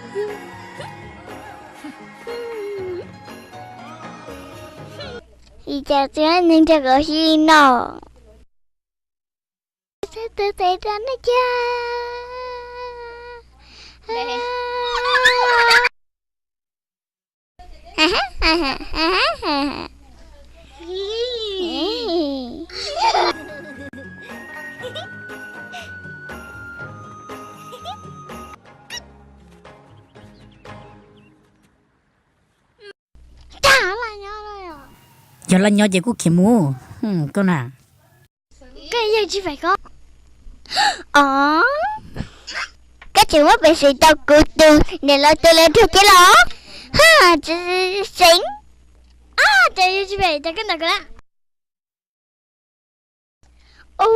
Ua cas tsis muaj neeg nrog kuv sib noj? Txhob tu tes rau nej cas. Yog laj nyob ces kuj khiav mus koj na. Koj yog tsis fais koj. Os, koj tseem muab peev xwm rau kuv tus niam laus tus lawv dhau thiab los? Ha, tsis seev. Ces yog tsis fais ces koj ntawm kuv na. Ub.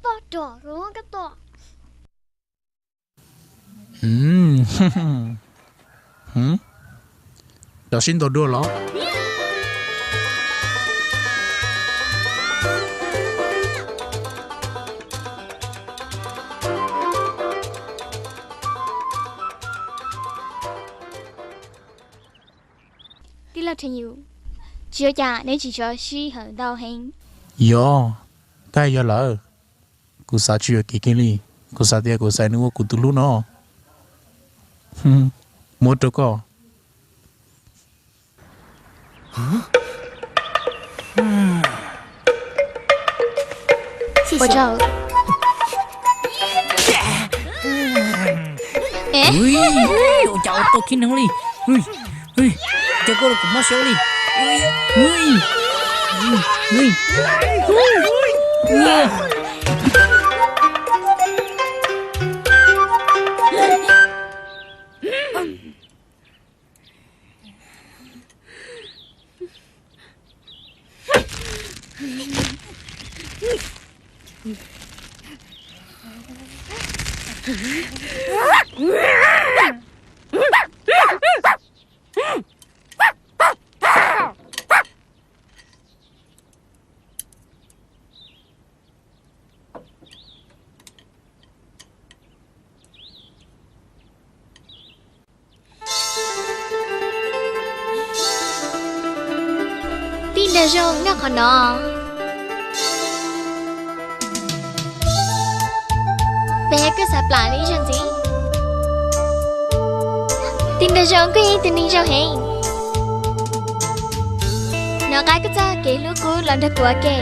Poj ruam, koj tua. Cov sib ntaus dua los? Tij laug Theej Yus, tsis ua cas, neb tsis tshua sib hawm ntau heev. Yog, koj hais yog lawm. Kuv xav tsis yuam kev kiag li. Kuv xav tias kuv xaiv nws ua kuv tus hlub no. Muab rau koj. Ua tsaug. Ua cas ua tau khib noog li. Cas koj los kuv mob siab li. Tij Nraug Zoo nyob qhov no. Peb koj xav plam li ib zaug ntxiv. Tij Nraug Zoo koj yog ib tug neeg zoo heev. Nov qab koj txoj kev hlub qub los nrog kuv ua ke,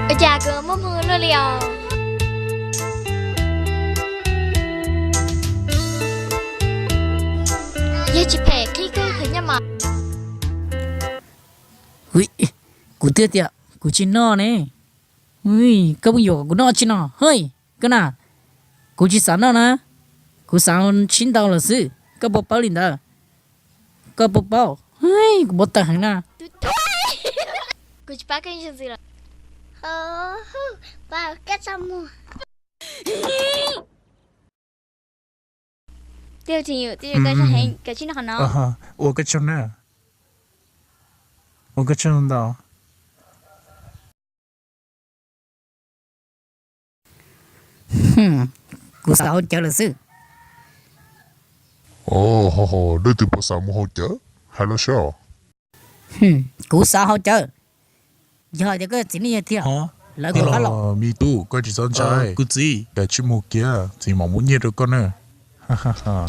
ua cas kuv muaj hmoo luaj li os. Yog tsis phem qhib koj qhov nyob mas. Kuv twb tias kuv tsis noj ne. Koj pheej yuam kom kuv noj tsi no. Hwj, koj na, kuv tsis xav noj na. Kuv xav sib ntaus lawm xwb, koj puas paub li ntawd? Koj puas paub? Hwj, kuv npau taws heev na. Kuv tsis pab koj ib zaug ntxiv lawm. Pab koj txaj muag. Tij Laug Tsheej Yus, tij laug koj zoo heev, koj tsis noj qhov no. Ua koj tsaug na. Ua koj tsaug ntau. Kuv xav haus cawv lawm xwb. Leej twg puas xav mus haus cawv? Hais los seb. Kuv xav haus cawv. Yog hais tias koj txiv neej yog tiag, lawv kuv qab los. Me tub, koj tsis txhob ntshai. Kuv txiv, kav tsij mus kiag, txiv mam muab nyiaj rau koj na.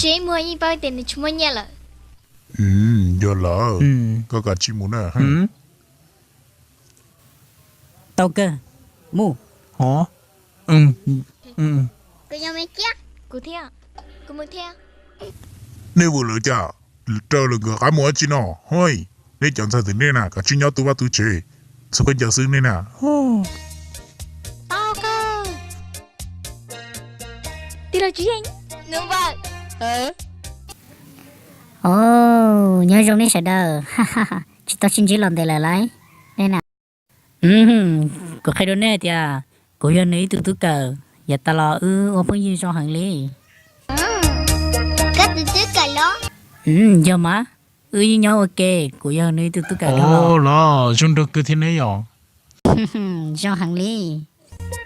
Tsis muaj, yeej paub tias nws tsis muaj nyiaj lawm. Yog lawm, koj kav tsij mus na. Tau kawg, mus. Kuv thiab, kuv mus thiab. Nej vwm lawv cas, raws lawv nkawd qab mus dab tsi no? Hwj, nej cov ntxhais ntawm nej na kav tsij nyob tu vaj tu tsev, txhob khaub ncaws xwb nej na. Tij laug Tswv Yeej. Os, nyob zoo nej sawv daws, tsis tau sib ntsib los ntev lawm lauj. Nej na, kuv qhia rau nej tias kuv yog nws ib tug tub kawm, yav tas los wb ua phooj ywg zoo heev li. Tus tub kawm los? Yog mas, wb yeej nyob ua ke, kuv yog nws ib tug tub kawm los. Zoo nraug kawg thiab ne yom. Zoo heev li.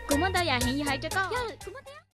Kuv muaj ntau yam heev yuav hais rau koj.